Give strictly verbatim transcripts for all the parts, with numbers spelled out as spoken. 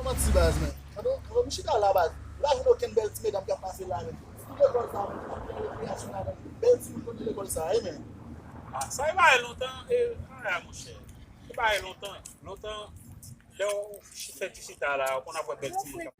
Kòman ti baz, men? Tande, tande, m chita la, baz. M pa jwenn okenn bèl ti medam k ap pase la, men. Tout lekòl sa, men, ap fè rekreyasyon ladan. Bèl timoun kote lekòl sa, wi, men. Ah, sa e bagay lontan, e, ah, monchè. Se bagay lontan, lontan, lè w fè ti chita la, ou konn ap wè bèl timoun k ap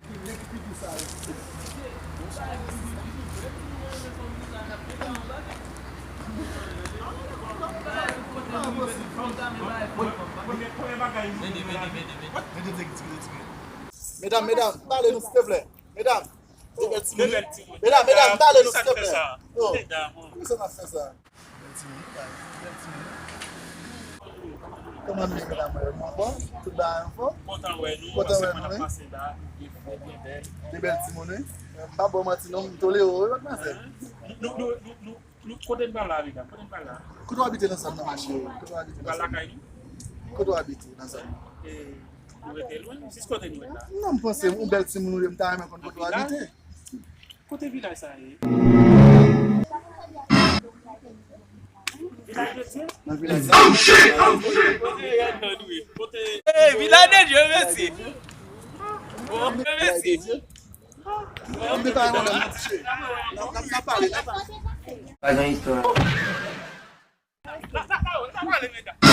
Medam, medam, pale nou, silteplè. Medam, de bèl timoun. Medam, medam, pale nou, silteplè. Oh, kisa n ap fè sa? Bèl timoun, bèl timoun. Kòman nou ye, medam? Nou anfòm? Tout bagay anfòm? Kontan wè nou, kontan wè nou, wi. De bèl timoun, wi. M pa ba w manti, non, m tolere w, wi, madmwazèl. Nou, nou, nou, nou, nou, kote n pral la, medam? Kote n pral la? Kote w abite nan zòn nan, macheri? Kote w abite nan zòn nan? Kote w abite nan zòn nan? E, nou rete lwen, jis kote nou ret la. Non, m panse yon bèl timoun ou ye, m ta renmen konn kote w abite. Kote vilaj sa ye? Vilaj de Dye? Nan vilaj sa. Kote, kote, kote, kote, eh, vilaj de Dye, mesye. Bon, mesye. N ap depare, mon nèg, m ap touche. N ap, n ap, n ap pale, n ap pale. Pa gen istwa. N ap, n ap pale, medam.